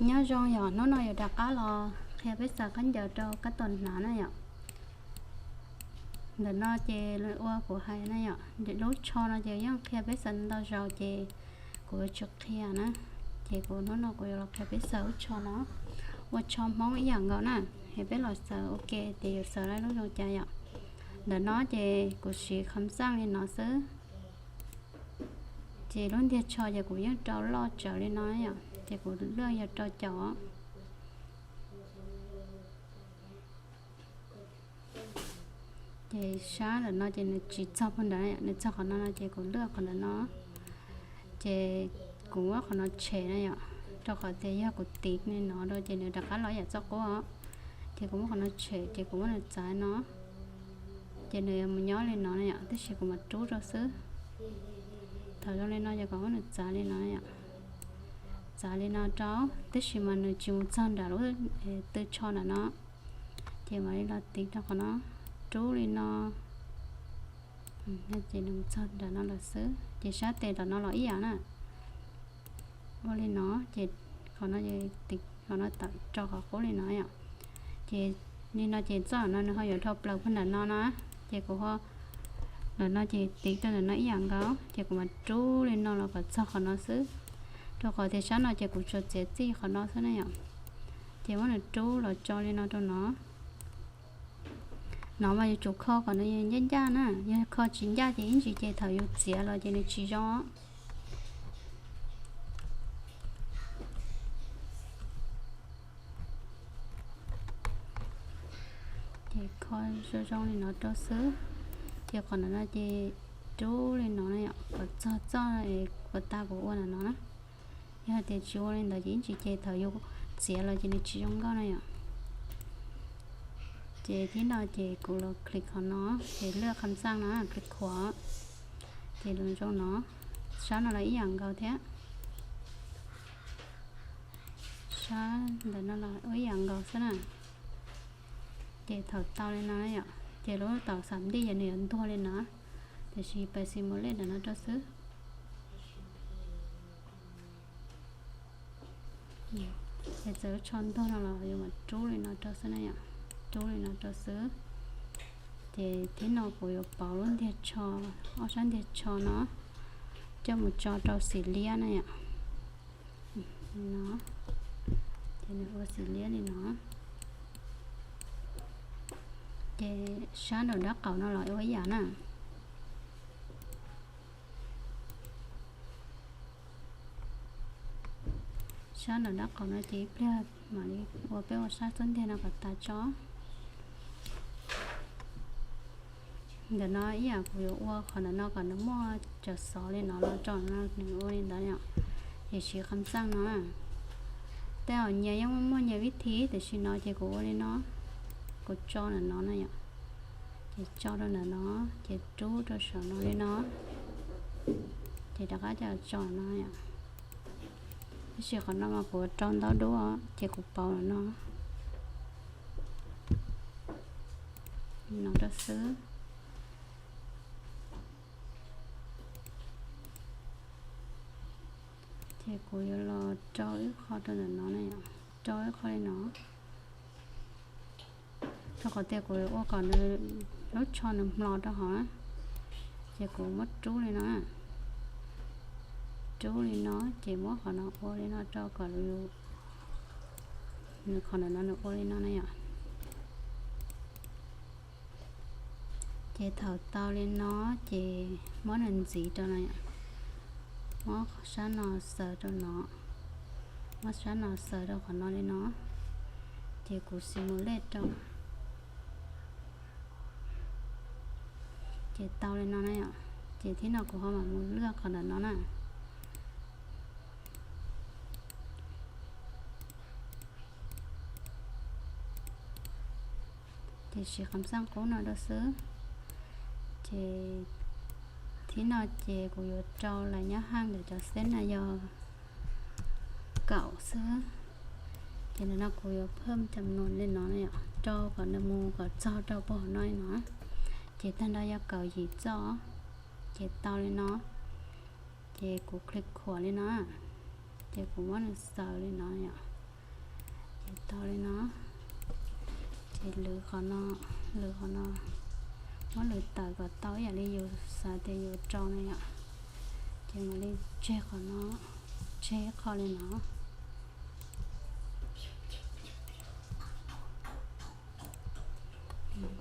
Nyob zoo yom, hnub no yuav rov qab los qhia peb xaws khaub ncaws rau kab tom hnav na yom. Ntawm no ces ua kuv hais na yom, lub tsho no ces yeej qhia peb xaws ntau zaus ces kuv yuav tsis qhia na. Ces kuv hnub no kuv yuav los qhia peb xaws lub tsho no, ua tsho Hmoob ib yam nkaus na. Es peb los xaws ua ke ces yuav xaws lub zoo cas yom. Ntawm no ces kuv siv kham xaj li no xwb. Ces lub ntiag tsho ces kuv yeej rau loj tsawv li no yom, ces kuv lwaj yog rau caum. Ces sab ntawm no ces nws tsis txog puag nrad, nws txog qhov no no ces kuv lwaj qhov ntawm no. Ces kuv muab qhov no tshem na yom, rau qhov tias yog kuv tiv li no rau ces nws rov qab los yam txoj qub os. Ces kuv muab qhov no tshem ces kuv muab nws txav no, ces nws yuav mus nyob li no na yom, tab sis kuv mam rub rau xwb. Thaum zoo li no ces kom muab nws txav li no yom. Txav li no rau, tab sis mas nws tsis mus txog nram lub tw tsho nram no. Ces mam li los tiv rau qhov no, rub li no. Ces nws mus txog nram no lawm xwb, ces sab tes tom no los ib yam na. Ua li no, ces qhov no, qhov no tawm rau qhov qub li no yom. Ces li no ces txoj no nws ho yuav dhau plaws puag nram no na. Ces kuv ho, ntawm no ces tiv rau ntawm no ib yam nkaus, ces kuv mam rub li no los kom txog qhov no xwb. Rau qhov tias sab no ces kuv tsuas txiav txij qhov no xwb na yom. Ces muab nws rub los tso li no rau no. No mas yuav tsum kho kom nws ncaj ncaj na, yog kho tsis ncaj ces ib ntsis ces thaum yus txiav los ces nws tsis zoo. Ces kho zoo zoo li no rau xwb. Ces qhov ntawm no ces rub li no na yom, kom txog txoj uas tas kuv ua ntawm no na. Yog hais tias tsis ua li ntawd ces ib ntsis ces thaum yus txiav los ces nws tsis zoo nkauj na yom. Ces thib no ces kuv los click qhov no, ces lwaj kham xaj no, click khuam, ces los zoo no. Sab no los ib yam nkaus thiab, sab ntawm no los ua ib yam nkaus xwb na. Ces thaum tau li no yom, ces lub taum xam ntij yog nws yuav ntuag li no, tiam sis pais xis mus lej ntawm no rau xwb. Ces txawm lub tsho ntuag no los yuav mam rub li no rau xwb na yom, rub li no rau xwb. Ces thib no kuv yuav pauv lub ntiag tsho, ob sab ntiag tsho no coj mus tso rau xim liab na yom. No, ces nws ua xim liab li no. Ces sab nraum dab qaum no los ua ib yam na. Sab nraum dab qaum no ces ib pliag mam li ua peb ua sab txoj ntiag no kom tas tso. Ntawm no ib yam kuv yuav ua qhov ntawm no kom nws muaj cov xov li no los tso no, nws ua li ntawd yom. Ces siv kham xaj no na. Tej zaum nyias yeej muaj nyias vib thib, tiam sis no ces kuv ua li no, kuv tso ntawm no na yom. Ces tso rau ntawm no, ces rub rau saum no li no, ces rov qab coj tso no yom. Tab sis qhov no mas kuv rau ntau dub os, ces kuv pauv ntawm no, no rau xwb. Ces kuv yuav los rau ib qho rau ntawm no na yom, rau ib qho li no. Rau qhov tias kuv yuav ua kom nws lub tsho nws hmlos rau hauv na, ces kuv muab rub li no, rub li no, ces muab qhov no ua li no rau kom nws qhov ntawm no nws ua li no na yom. Ces thaum tau li no, ces muab nws ntxiv rau no, muab sab no xaws rau no, muab sab no xaws rau qhov no li no, ces kuv xis mus lej rau. Ces tau li no na yom, ces thib no kuv ho mam mus lwaj qhov ntawm no na. Ces siv qhov xaj qub no rau xwb. Ces thib no ces kuv yuav rau lawv nyob haj ntawm cov xeb na yog kaum xwb. Ces ntawm no kuv yuav phawj cam nus li no na yom, rau kom nws mus kom txog rau puag hauv no li no. Ces tag nrho yog kaum yim txoj. Ces tau li no, ces kuv click khuam li no, ces kuv muab nws xaws li no yom. Tau li no, ces lwv qhov no, lwv qhov no, muab lwv tawm kom tau ib yam li yus xav tias yuav rau na yom. Ces mam li tseg qhov no, tseg ib qho li no.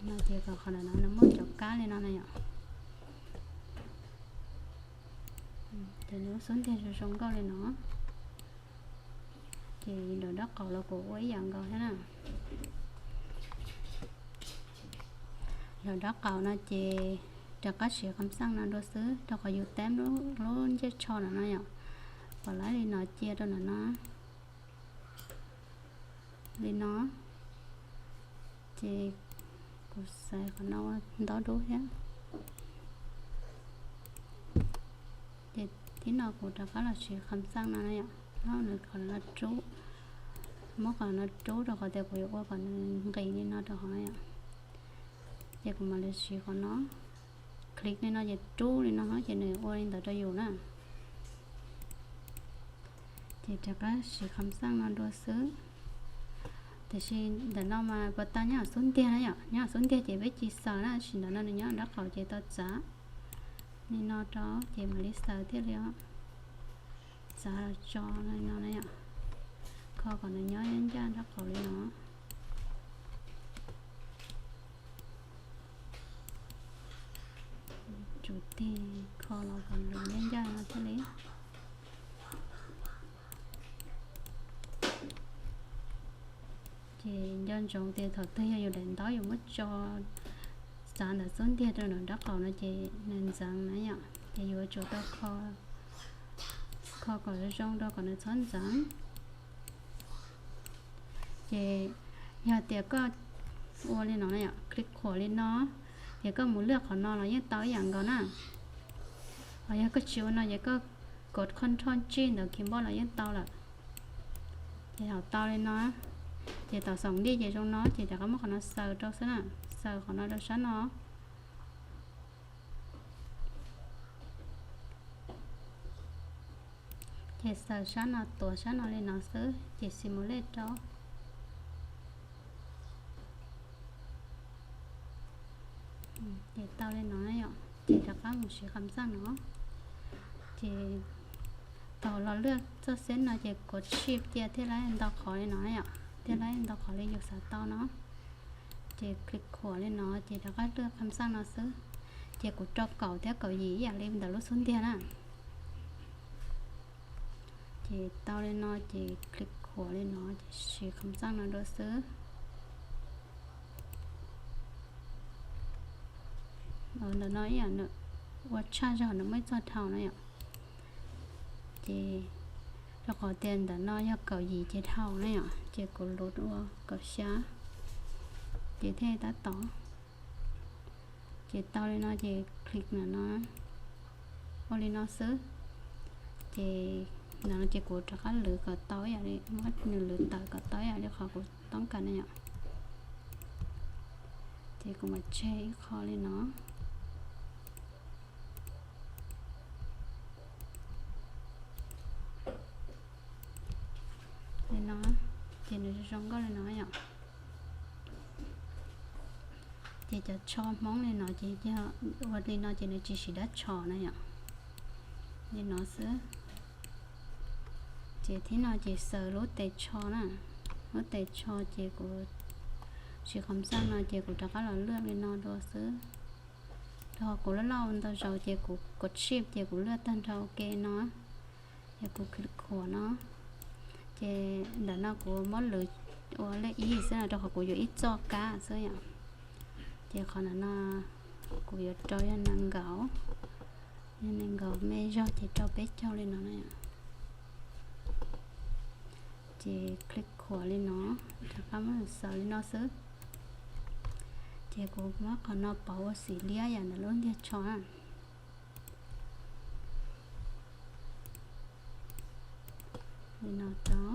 No ces kom qhov ntawm no nws muaj cov kab li no na yom. Ces nws lub xub ntiag zoo zoo nkauj li no. Ces nram nraub qaum los kuj ua ib yam nkaus thiab na. Nram nraub qaum no ces rov qab siv kham xaj no dua xwb, rau qhov yus teb lub ncej tsho no no yom. Pom lawv li no cia rau ntawm no li no. Ces kuv xaiv qhov no ntau dub thiab. Ces thib no kuv rov qab los siv kham xaj no yom, nws qhov no rub, muab qhov no rub rau qhov tias kuv yuav ua kom nws nqis li no rau hauv no yom. Ces kuv mam li siv qhov no, click li no ces rub li no ces nws ua li ntawd rau yus na. Ces rov qab siv kham xaj no dua xwb. Tiam sis ntawm no mas puas tau nyob hauv xub ntiag na yom, nyob hauv xub ntiag ces peb tsis xaws na, tab sis ntawm no nws nyob nraub qaum ces tau txav li no rau ces mam li xaws thiaj li os. Txav los tso li no na yom, kho kom nws nyob ncaj nraub qaum li no. Tsum tig kho los kom nws ncaj ncaj no thiaj li. Ces nco ntsoov tias thaum twg yog yus daim ntaub yus muab tso txav ntawm xub ntiag rau nram nraub qaum no ces nws ntxeev na yom, ces yuav tsum tau kho kom zoo zoo rau kom nws txhob ntxeev. Ces yog tias koj ua li no yom, click khuam li no, ces koj mus lwaj qhov no los yeej tau ib yam nkaus na. Ho yog koj tsis ua no ces koj kov control G ntawm keyboard los yeej tau lawm. Ces thaum tau li no, ces thaum xaus ntiag ces zoo no ces rov qab muab qhov no xaws rau xwb na, xaws qhov no rau sab no. Ces xaws sab no tuav sab no li no xwb ces simulate rau. Ces tau li no yom, ces rov qab mus siv kham xaj no. Ces thaum los lwaj txoj xeb no ces kov shift cia thiaj li ntau qhov li no yom, thiaj li ntau qhov li yus xav tau no. Ces click khuam li no ces rov qab lwaj kham xaj no xwb. Ces kuv rau kaum thiab kaum yim ib yam li ntawm lub xub ntiag na. Ces tau li no ces click khuam li no ces siv kham xaj no dua xwb. Ntawm no ib yam ua tshaj zog nws muaj ib txoj dhau na yom. Ces rau qhov tias ntawm no yog kaum yim ces dhau na yom, ces kuv luv ua kaum xya, ces thiaj tab tom. Ces tau li no ces click ntawm no, ua li no xwb. Ces ntawm no ces kuv rov qab lwv kom tau ib yam li, muab nws lwv tawm kom tau ib yam li qhov kuv toob kas na yom. Ces kuv mam tseg ib qho li no. Li no, ces nws zoo nkauj li no yom. Ces cov tsho Hmoob li no ces yog ua li no ces nws tsis siv dab tsho na yom. Li no xwb. Ces thib no ces xaws lub tes tsho na. Lub tes tsho ces kuv siv kham xaj no ces kuv rov qab los lwaj li no dua xwb. Rau qhov kuv laj laj ua ntau zaus ces kuv kov shift ces kuv lwaj tag nrho ua ke no. Yog kuv click khuam no, ces ntawm no kuv muab lwv ua lej ib xwb no rau qhov kuv yuav ib txoj kab xwb yom. Ces qhov ntawm no kuv yuav rau yog nees nkaum, yog nees nkaum me zog ces rau peb caug li no na. Ces click khuam li no, rov qab muab xaws li no xwb. Ces kuv muab qhov no pauv ua xim liab yam ntawm lub ntiag tsho na. Li no rau.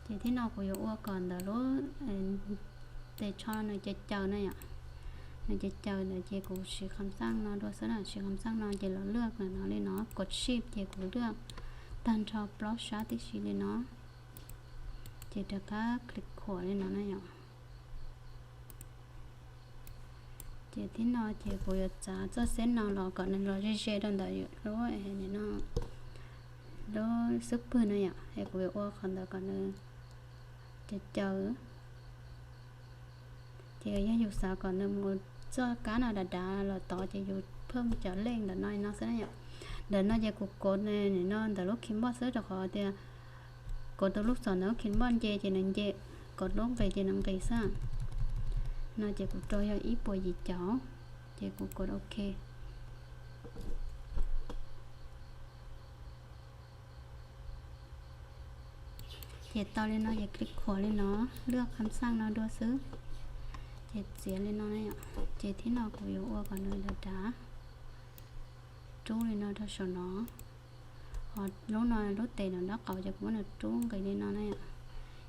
Ces thib no kuv yuav ua kom ntawm lub tes tsho nws caws caws na yom. Nws caws caws ntawd ces kuv siv kham xaj no dua xwb na, siv kham xaj no ces los lwaj ntawm no li no, kov shift ces kuv lwaj tag nrho plaub sab tib si li no, ces rov qab click khuam li no na yom. Ces thib no ces kuv yuav txav txoj xeb no los kom nws los ze ze rau ntawm lub, lub xub pwg no yom, es kuv yuav ua qhov ntawd kom nws caws caws. Ces yog yus xav kom nws mus txoj kab no dav dav los tod ces yus phaj cov lej ntawm no no xwb na yom. Ntawm no ces kuv kov no ntawm lub keyboard xwb rau qhov tias kov tus lub xom ntawm lub keyboard nce ces nws nce, kov lub nqis ces nws nqis xwb. No ces kuv rau yog ib puas yim caum, ces kuv kov ok. Ces tau li no ces click khuam li no, lwaj qham xaj no dua xwb. Ces txiav li no, ces thib no kuv yuav ua kom nws dav dav, rub li no rau saum no. Ho lub no lub tes nram nraub qaum ces kuv muab nws rub nqis li no na.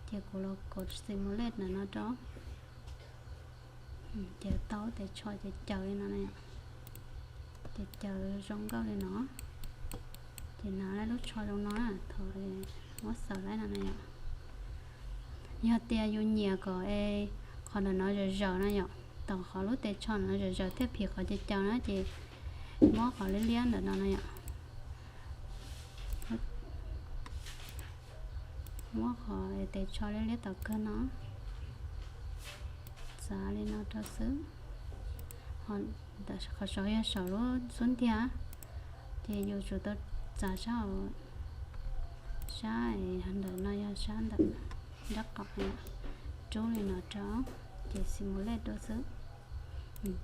Ces kuv los kov simulate ntawm no rau. Ces tau tes tsho ces caws li no na, ces caws zoo nkauj li no. Ces hnav lub tsho zoo no na, thaum muab xaws lawm no na yom. Yog tias yus nyiam kom qhov ntawm no zawm zawm no yom, tom qhov lub tes tsho no zawm zawm thiaj phim qhov caws caws na ces muab qhov liab liab ntawm no na yom. Muab qhov tes tsho liab liab tom kawg no, txav li no rau xwb. Qhov saud yog saum lub xub ntiag, ces yus tsum tau txav sab, sab ntawm no yog sab ntawm nraub qaum, rub li no rau, ces simulate dua xwb.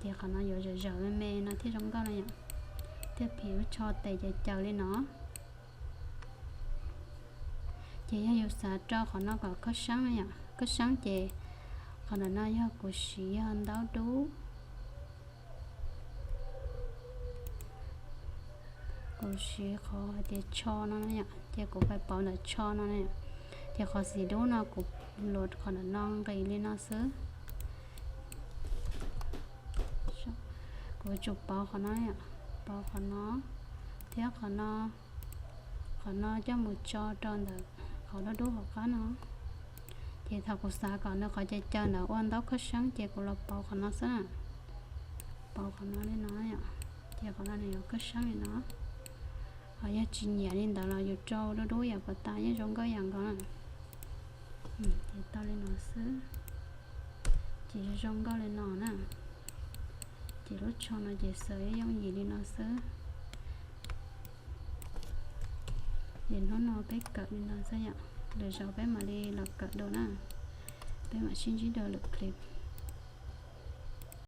Ces qhov no yuav zawm zawm me me no thiaj zoo nkauj no yom, thiaj phim lub tsho tes caws caws li no. Ces yog yus xav rau qhov no kom khawb sab no yom, khawb sab ces qhov ntawm no yog kuv siv yog ntaub dub. Kuv siv qhov hais tias tsho no na yom, ces kuv pais pauv ntawm tsho no na yom. Ces qhov xim dub no kuv luas qhov ntawm no nqis li no xwb. Kuv tsum pauv qhov no, pauv qhov no, thiab qhov no, qhov no coj mus tso rau ntawm qhov dub dub hauv qab no. Ces thaum kuv xav kom nws qhov caws caws ntawd ua ntaub khawb sab ces kuv los pauv qhov no xwb na. Pauv qhov no li no yom, ces qhov no nws yuav khawb sab li no. Ho yog tsis nyiam li ntawd los yus rau dub dub yam puas tas yeej zoo nkauj yam nkaus na. Ces tau li no xwb, ces zoo zoo nkauj li no na. Ces lub tsho no ces xaws yooj yim li no xwb. Ces hnub no peb kawm li no xwb yom, lwm zaus peb mam li los kawm dua na. Peb mam sib ntsib dua lwm clip.